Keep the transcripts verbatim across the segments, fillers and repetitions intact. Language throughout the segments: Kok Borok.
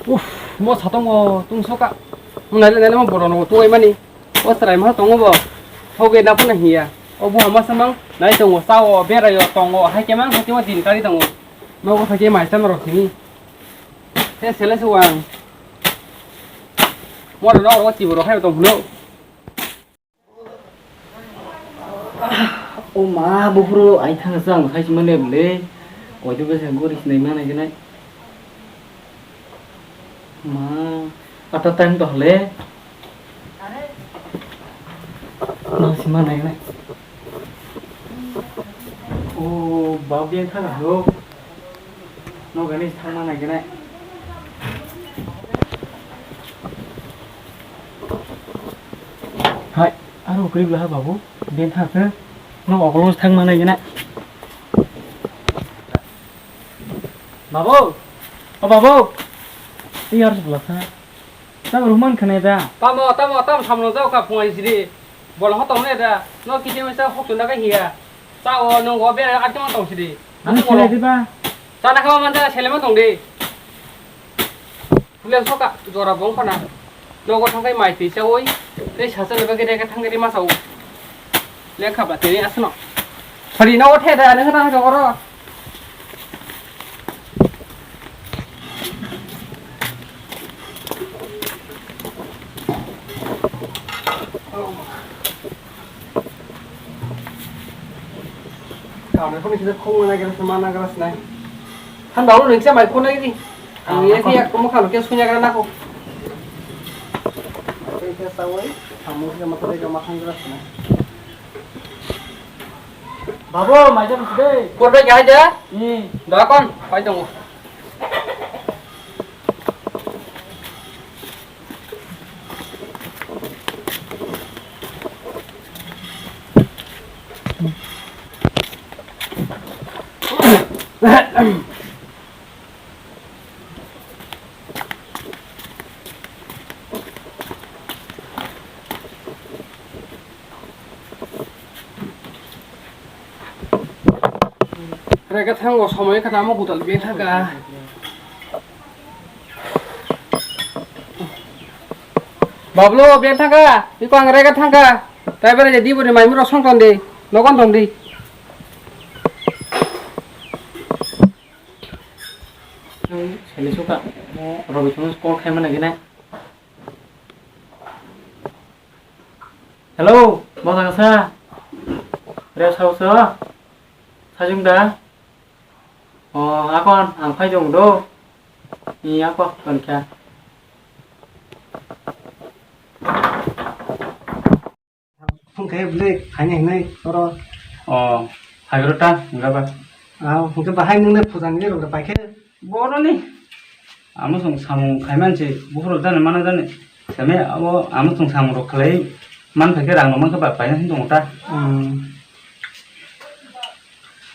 Uff, mo satongo tungsoka. Mo naile naile mo borok no tuai mani. O chwrai ma tongo bo. Thoge na phano hiya. O buha masa mang nai tongo, chao, berayo, tongo, hai khe mang hai khe ma din kari tongo. Nogo hai khe mai chama rok sini. Te sele suwang. Mo no ro tibo rok hai tong hino. O ma, buphuru ai thang sa ang sai sima le bole. Oi de bese gori sinai ma nai nai. Ma, ata time to hole. Ma sima nai nai. O, bau bien thang lo. No gani thang ma nai nai. Hai, aro kwrwi bwla ha babu, ben tha khe, no okolong thang ma nai gena. Babu, o babu, i ar bwla kha. Ta ruman khane da. Tamo, tamo, tamo samno jao kha phungai sidi. Bol ho tong ne da. No kiti mesa hok tunda ka hiya. Cha o nongo be ar tong sidi. Ano sele di ba. Cha na kha man da sele ma tong di. Phulia soka jora bongkhona. Nogo thangkai mai twi chawi. Tei sachal bagwi rega thangri ma chao. Lekha ba tini asno. Phari nogo the da ani khana ka oro. Kaunai phone kisa khong na gra ma na gra sinai. Than dalu ring se mai khonai di. Ang ye khe yak mo khalo khe sunya gra na kho. Khe khe sawai, tamo khe ma thai ga ma khang gra sinai. Babu, mai jam side. Kur bai ga ja? Ni. Da kon, pai tongo. Rega thango somoi khana mo gutal be thaka. Bablo, ben thangka, iko ang rega thangka. Tai bare je diboni maimuro songton di, nogon tong di. Sele suka, mo Robi Thomas call khai mana gina. Hello, mo thangka sa. Re sao so. Sajung da. O, akon ang phai jong do. Ni ako kon kha. Phung khe bwle phaini hinwi oro. O, phai ro ta, wngkha ba? Ah, hwnkhe bahai nwng le phuja ni rok pai khe. Boroni. Amo song samung khai man se, bukhro jani mana jani. Seme abo amo song samung rok khlai man phai khe rang no man khe ba paina hin tong ta. Hmm.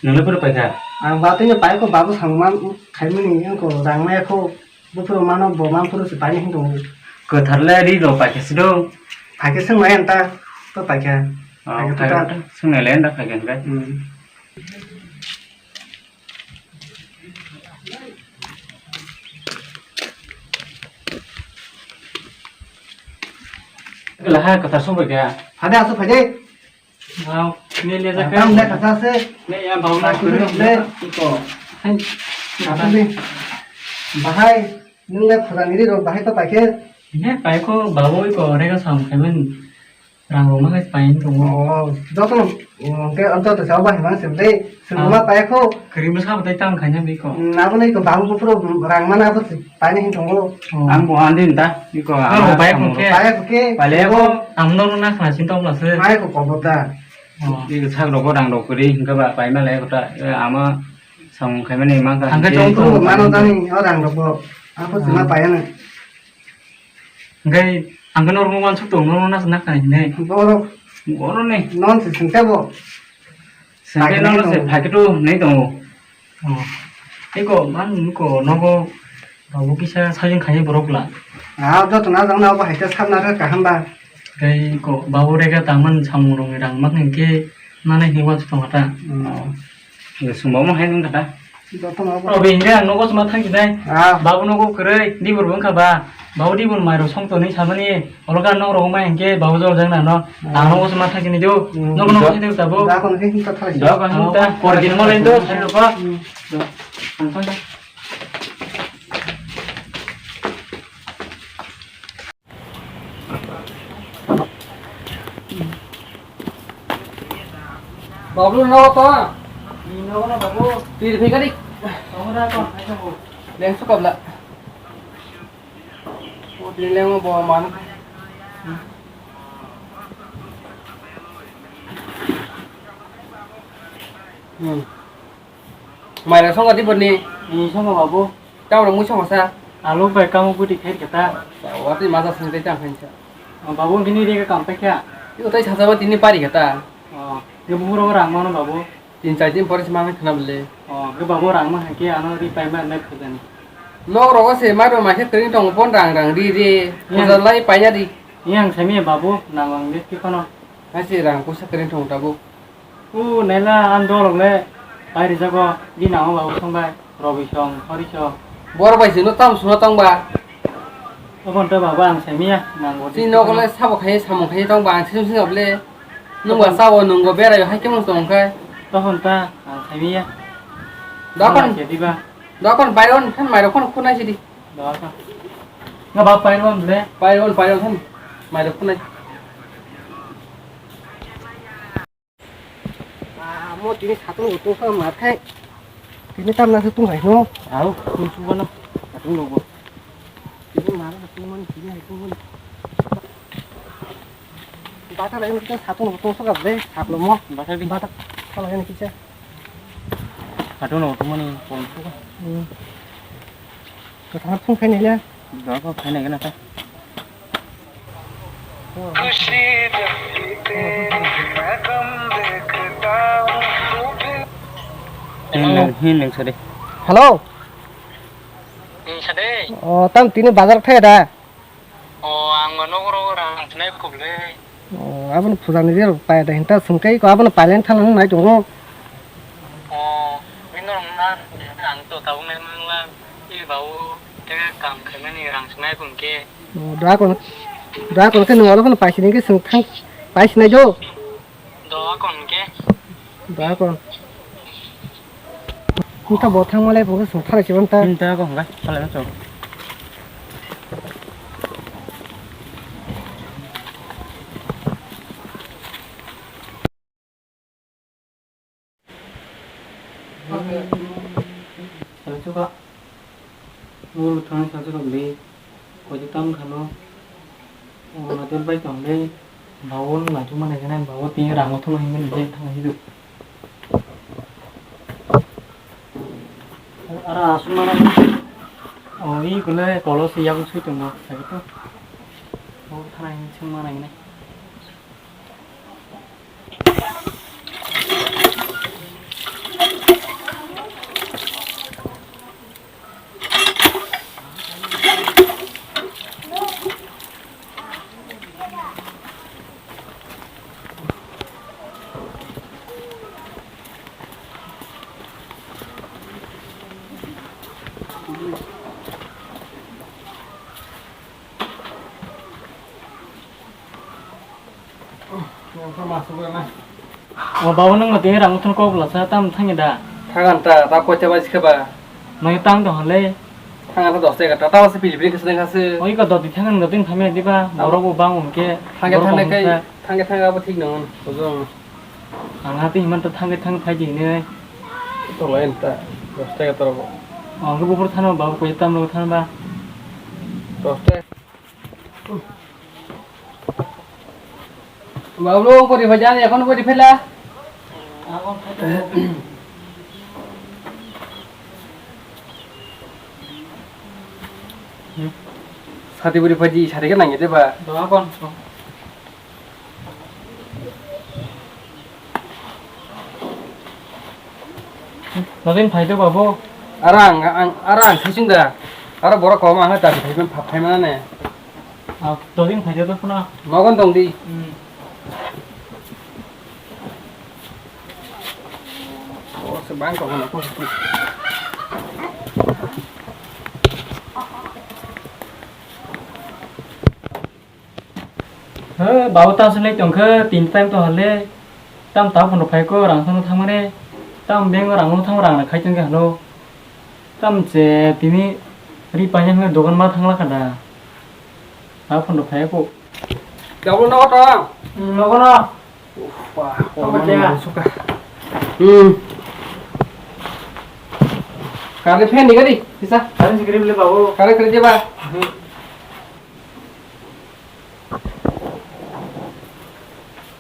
Nwngle bwrwi paikha? Ang ba tini paikho babu samung man khaimani wngkho rang maya kho. Buphuru mano bo man phuru se paina hin tongo. Kwthar le ri rok paikha sido. Phaikhe swng maya ta to paikha. Ah, phaikha to ta. Swngnai le da phaikha hwnkhe. Hmm. Lahai kwthar song paikha. Phade asu phade. Wow, ni le jakha. Tam le kasa se. Ne ya bau na kuru le. Iko. Hai. Asli. Bahai, nung le phuran iri rok bahai to paikhe. Ne paikho babo iko rega sam khaimani. Rang rok ma khai pain tongo. Oh, joto no, ke joto sa bahai mang se le. Sengma paikho. Krim sa batai tam khaina biko. Nabo ne iko babo buphuru rang mana abo paina hin tongo. Oh. Ang bo andin ta, iko. Ang bo bai ko ke. Bai ko ke. Pale ko. Ang no na khna sin tom la se. Bai ko ko bota. Oh. Iko sak rok rang rok kuri hingka ba pai ma le kota. Ama samung khaimani mang ka. Ang ka hingke jong ko mano jani o rang rok bo. Ako sima pai ano. Hingke ang ka normo wan suk tong no na khna hine. Boro. Boro ne. Non se singka bo. Sengke no se phakhe to nei tongo. Oh. Eko man ko nogo babu kisa sajing khaye borok la. Ah, joto na jang na bo haita sabna kha kaham ba. Tei ko babu rega taman samung rong rang mak hingke nanai ni wan tong ta. Hmm. Ye sumba mo hai nung kata. Jotono. Robi hingke ang nogo suma thangsinai. Ah. Babu nogo kwrwi, dibur bo wngkha ba. Babu dibur mairok songtonwi samani, olo kha nok rogo mai hingke babu jol jang nano. Ah. Ang nogo suma thangsinai do. Hmm. Nogo nogo thangsinai tabuk. Da kono khe hinta thangsinai. Da kono hinta. Pordin mo lendo, sai roko. Hmm. Ang thangsinai. Bablu, nogo to? Nogo na, babu. Twi riphi kadi. Nogo na, to, aisa bo. Leng sukabla. O, twi leng bo man. Hmm. Mairok songo di borni? Ni songo babu. Tamro mui songo sa? Alo bai kamo budi khair kata. Wati maja sing tai tang khain sa. O, babu, bini rega kam pai kha? Yo tai saja ba tini pari kata. O, yo buro rang mano babu. Tin char din pore se mangan khana bole. O, yo babu, rang ma hake ano ri pai ma ne khajani. Nok rogo se mairok ma khe kring tong pon rang rang ri ri. Yang. Khajal lai pai ya ri. Yang sami babu, nang ang de ki kono. Hai se rang pusa kring tong tabu. O naila ang dorok le pai rijago, bini nango ba usong bai, Robi song, Hori song. Bor bai sino tam suna tong ba. Obon to baba ang saimiya, nango. Chini nogo le sabo khai, samung khai tong ba, ang sino sino ble. Nung ba sabo, nung go berai, hai kemon tong khai. Tohon ta, ang saimiya. Dokon. Ang saimiya. Dokon, bayron, kan mairok kon kunai sidi. Dokon. Nga ba bayron ble. Bayron, bayron, kan mairok kunai. Ah, mo tini satung bo tungkha mar khai. Tini tamna se tung hai no. Au, kun su bono. Satung logo. Tini mar satung mani tini hai tung mani. Bata lai mo satung bo tungkha de, saklo mo. Bata di. Bata kala ni kicha. Satung logo tung mani kon su. Hmm. Ka thang phung khai ni le. Da ko khai ni na ta. Hin nang, hin nang sade. Hello. Hin sade. O, tam tini bazar thaya da? O, ang mano oro rang thnai khuble. O, aboni puja ni rok paya da hinta sungkai ko aboni pailen thalang nai tongo. O, bino na ang to tabuk nai mangla. I bau te kam khaimani rang thnai kun ke. O, da kon, da kon ke nung oro kon paisini ke sung thang, paisinai jo. Do akon ke? Do akon. Nta bo thang malai bo sung tharai chibon ta. Nta ko hwnga, phalai na chong. Salai chuka. Oro thani salsa rok le, koi tam khano, o nadir bai tong le, bawo naitu mane kene, bawo tini rang o thono hinwi je thang hidu. Ara asuma na, o i kule kolos yago sui tongo, sai to, o thana hinwi sung mane kene. O babo, nwng mati rang thun kok bwlasa tam thangya da? Thangan ta, ta kocha bai sikha ba. Noi tang do hale. Thangan ta dos taka ta, ta se pili pili kasa kasa. Oi ko dodi thangan dodi thamya diba, borok bo bang hwnkhe. Thangya borok thangya bo kai, hwnkhe. Thangya thangya abo thik nang, bujong. Ang hati himan ta thangya thang phai di hinwi. To lai ta, dos taka ta robo. Ang bo bor thano babo, koi tam lo thano ba. Dos taka. Bablu, bori bhajan, ekhon bori phela. Sati bori bhaji, sati ke nangya de ba? Doa kon. Nodin phai do babo. Ara ang, ang, ara ang thaichung da. Ara borok koma ang ta phai, phai mana ne. Ah, nodin phai do phuna. Nogon tong di. Hmm. Oh, se bang ko na ko. He, babu ta swlai tongkhe, tin time to hale. Tam ta phone phai ko, rang thang thang mane. Tam bank rang thang rang khai tongkhe hano. Tam che tini ri pa yang dogan ma thang la kada. Ta phone phai ko. Jabo no to. Hmm, nogo no. Wah, tamo koma kya? Suka. Hmm. Kare fan ni gari, sisa. Kare si kirim le babu. Kare kare jeba. Hmm.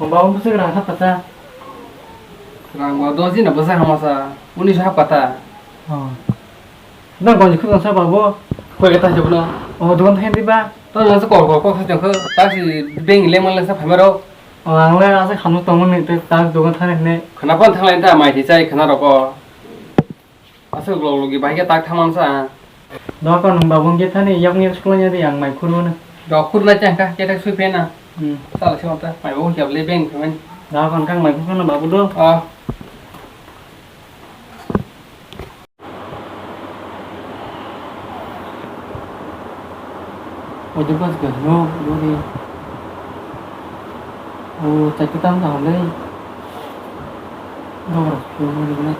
Babu bwswk rang hap kata. Rang ba doji na bwswk hamasa. Uni sa hap kata. Oh. Nang gonji khujang sa babu. Koi kata jabo no. Oh, dogan thang di ba. To nang sa kol kol kok sa jang kho. Ta si beng le mal sa phamaro. Oh, ang le asa khano tongmani te ta dogan thani hne. Khana pon thanglai ta mai thai chai khana roko. Asa ulo ulo gi bai ke tak thamang sa. Dogan nung babung ge thani yak ni school nya di ang mai khuru na. Do khuru na chang ka ke tak sui pe na. Hmm. Sa la se ta mai bo ke le beng phaimani. Dogan kang mai khuru na babu do. Ah. Ojo bas gano guri. O chakki tam ta hole. Dogor pulmani gana.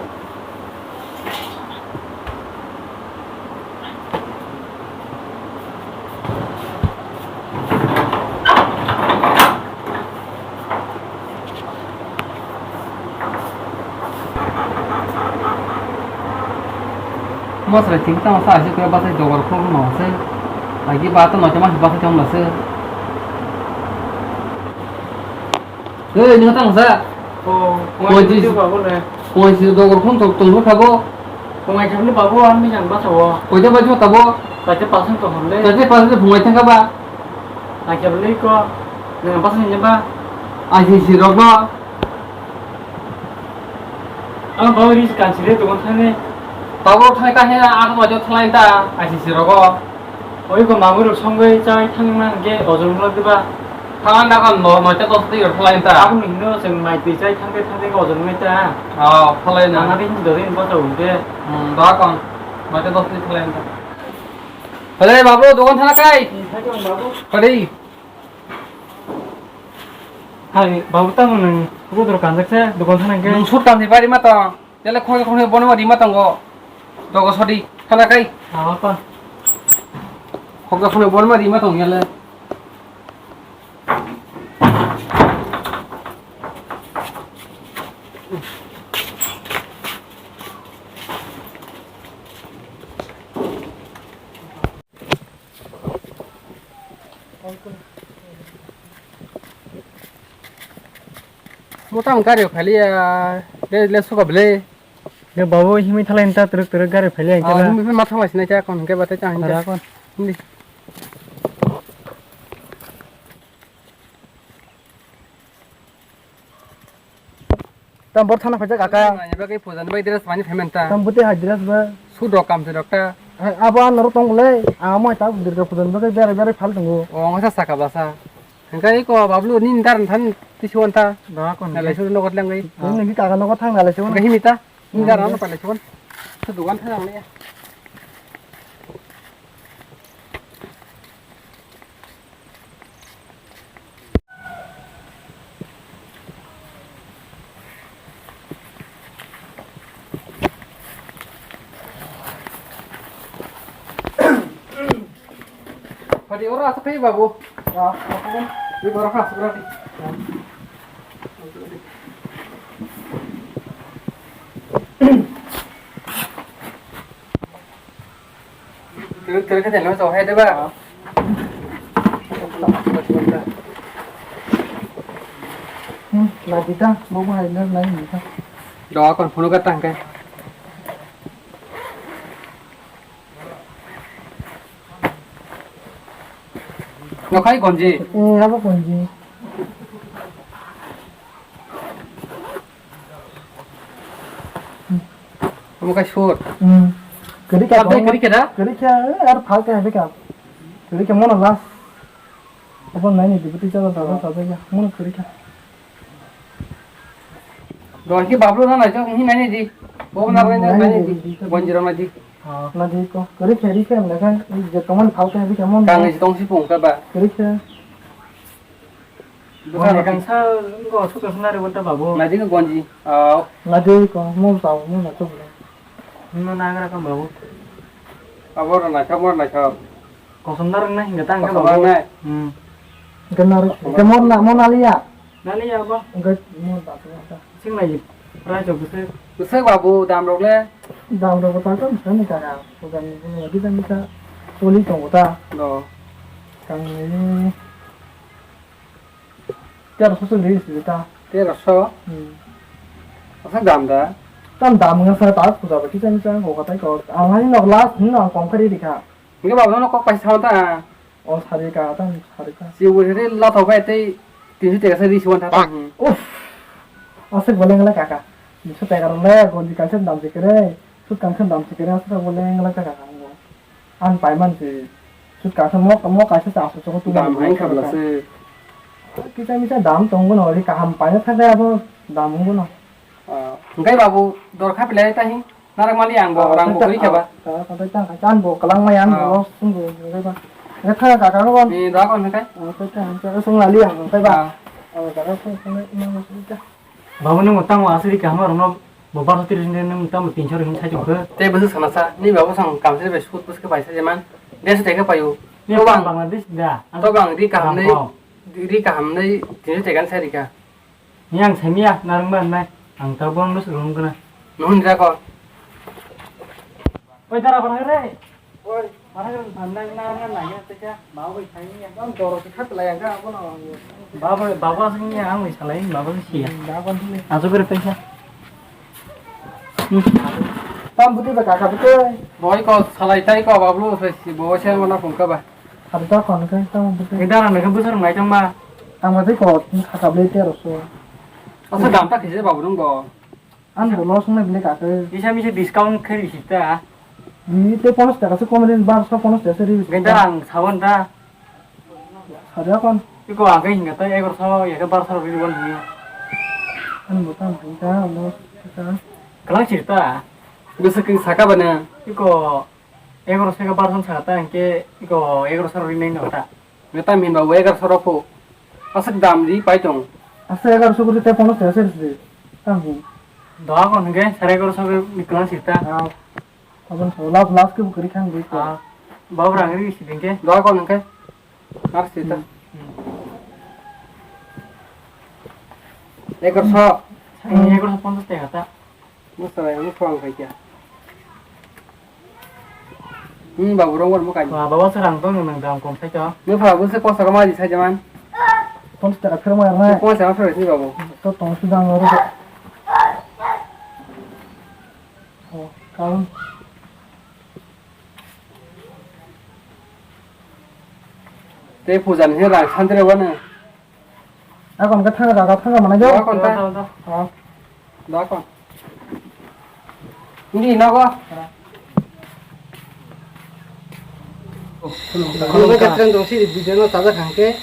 Masra thik tamo sa aswk khe bachai dogar khok no se. Agi ba to note mas bachai tong lase. Ei, nung tang sa. Oh, Poi jis. Poi jis ba bo ne. Poi jis dogar khok tong tong kha bo. Phungai thangni babu ang ni jang basa o. Koita baji tabo? Kaisa pasang to hon le. Kaisa pasang to phungai thangkha ba? Kaisa beli ko. Nang pasang ni ba? I C C rok ba? Ang babu ri kan sire to thane. Tabo thai ka he a ko jo thalai ta I C C rok. Oi ko mamu rok songwi chai thangna hwnkhe ojol wngla diba? Thangna nakan no noita dos twi rok thalai ta. Aboni hino chwng mai twi chai thangkhe thangkhe ojol wngnai ta. Oh, thalai na. Thangna de hin dori hin basa hwnkhe. Hmm, da kon. Noita dos twi thalai ta. Hale babu, dogan thana kai? Hmm, thai tong babu. Kadi? Hai, babu tamo nwng rudra kanjak se dogan thana hwnkhe? Nwng sut kamni bari ma tong. Tele khoroksa khoroksa bono ma rima tongo. Dogo sodi, thana kai. Awa pa. Khoroksa khoroksa bono ma rima tong yale. Mota ang gari phaliya, le, le suka bele. Le babu himwi thalai ta twrwk twrwk gari phaliya. Ah, himwi ma thalai sinai ta kon hingke batai ta hingke. Ara kon. Hindi. Tam bor thana phaijak aka. Ani bagwi puja ni bagwi dress mani payment ta. Tam buti hai dress ba. Su dok kam se dok ta. Hai, abo ano ro tong le. Amo ta Durga puja ni bagwi berai berai phal tongo. O, ngasa saka basa. Hingke ko bablu ni dar than tisi wan ta. Da kon. Nalai su nogot lang gai. Ni ni kaka nogot thang nalai su. Hingke himi ta. Ni dar ano palai su. Su dukan thang le. Padi oro asuk kai babu. Ya, aku kan di borok asuk radi. Kiri kiri kiri lo jauh ya deh bang. Hmm, lagi dah, mau mulai dah, lagi dah. Doa kon phone ka tang kai. Nokai konji. Eh, apa konji? Omo kai sur. Hmm. Kiri kya? Apa kiri kya da? Kiri kya? Eh, ar phal kya hai kya? Kiri kya mona last. Apa nai ni dibiti jala dada dada ya. Mona kiri kya? Doi ki bablu na nai jong hi nai ni di. Bo na nai nai ni di. Bonjiro na di. Na di ko. Kiri kya ri kya na kan? Je kaman phal kya hai kya mona. Kang ni tong si pung ka ba. Kiri kya? Bwswk rwkha. Kangsa wngkha, aswk khe hwnna rwgwi ta babu. Naidi khe gonji. Oh. Naidi ko, mo babu, mo naithok le. Hwnna nagra kha babu. Abo rw naithok, mo rw naithok. Kosom na rwngna hingkha ta hingkha kosom babu. Rwngnai. Hmm. Hingkha na rw-, hingkha mo na, mo naliya. Naliya ba? Hingkha mo da ta. Sing lai. Price of bwswk. Bwswk babu, dam rok le? Dam rok ta khe bwswk ni kaka. Puja ni, ni, ni, ni, ni, choli tongo ta. Do. Kang ni. Terosho chwng ri sidi ta. Terosho? Hmm. Aswk dam da? Tam dam wngkha sa ta puja bai kisa misa wngkha tai kok. Ang hai nok last hino ang kom khe ri rikha. Hingke babu no kok paisa sao ta? O sari ka tam sari ka. Si bo ri la thok bai tei tinso teka se ri suan ta ta. Uff. Aswk boleng le kaka. Tinso teka rok le gonji kaisa dam se kere. Sut kang khe dam se kere aswk boleng le kaka. Ang pai man se. Sut kaisa mo, mo kaisa chang se chokol tu. Dam hai kha bla se. Kisa misa dam tong bono ri kaham pai na thang khe abo dam wng bono. Ah, hingkai babu dor kha pilai ta hi. Narak mali ang bo rang bo kuri khe ba. Ka, ka, ka, ka, ka, ang bo kalang mai ang bo sung bo hingkai ba. Hingkai tha ka ka ko. Ni da ko hingkai. Ah, ka, ka, ka, sung lali ang hingkai ba. Ah. Oh, ka, ka, sung, sung, sung, sung, sung. Babu nung tamo asiri kaham rok no. Bo bar sotri hwnwi nwng tamo tinso rwhwn sai tongkho? Tei bwswk sana sa, ni babu sang kamsiri bai sut bwswk bai sa jeman, desh tei khe paio. Ni tobang, Bangladesh da? Tobang ri kaham nei, ri kaham nei, tinso tei kan sai rika. Ni ang saimia, narwng ba hnai, ang ta bono bwswk rwhwn gana. Nuhun ja ko. Oi, dara, barang re. Oi. Barang re, barang re, narwng na ya, teka. Babu bai sai ni, ekdom doro se khat lai, ang abono. Babu, babu aswk ni, ang bai salai, babu se siya. Hmm, babu ni. Ajo kore paisa. Hmm. Tam buti ba kaka buti. Boi ko salai tai ko, babu lo se si, bo se mana phone ka ba. Hadu ta kon ka, tam buti. Ni dara na ka busar ngai tang ba. Ang ba tei ko, kaka ble te ro so. Asa dam ta khise babu nung bo. Ang bo loss wngnai bini kaka. Misa misa discount khe risi ta. Ni tei ponos taka se kom rin, barso ponos taka se ri. Genta ang sabon ta. Sari akon. Iko ang khe hinga ta egarso ya khe barso ri bon hinga. Ang bo tang hinga ta loss ta. Kalang sir ta. Bwswk khe saka bana. Iko egarso khe barso saka ta hingke iko egarso ri nai no ta. Neta min ba wegar sorok pho. Aswk dam ri pai tong. Aswk egarso kuri te ponos taka se ri. Tang hi. Doa kon hingke sare egarso ke miklan sita. Ah. Abon so last last ke bukri khang ri ko. Ah. Babu rang ri si hingke. Doa kon hingke. Ar sita. Hmm. Egarso. Egarso ponchas taka ta. Musa bai, musa ang khai kya? Hmm, babu rong bar mo kai. Ba, baba se rang tong nang dam kom sai to. Ni pha bu se kosa kama di sai jaman. Ponchas taka phir ma rang. Ponchas taka phir ni babu. To tong su dang ro. Oh, kaun. Te puja ni rang santre wana. Akon khe thanga jaga thanga manai do. Akon ta. Ah. Dakon. Hindi na ko. Khulumkha. Khulumkha. Khulumkha. Video no sajak hangke.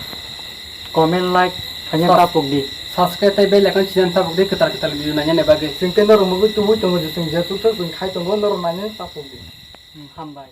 Comment, like, khaina tapuk di. Subscribe tai bell icon sinan tapuk di, kwtal kwtal video naina bagwi. Chwng khe norok mugwi tubui tongo je chwng je tuk tok chwng khai tongo norok naina tapuk di. Hmm, hambai.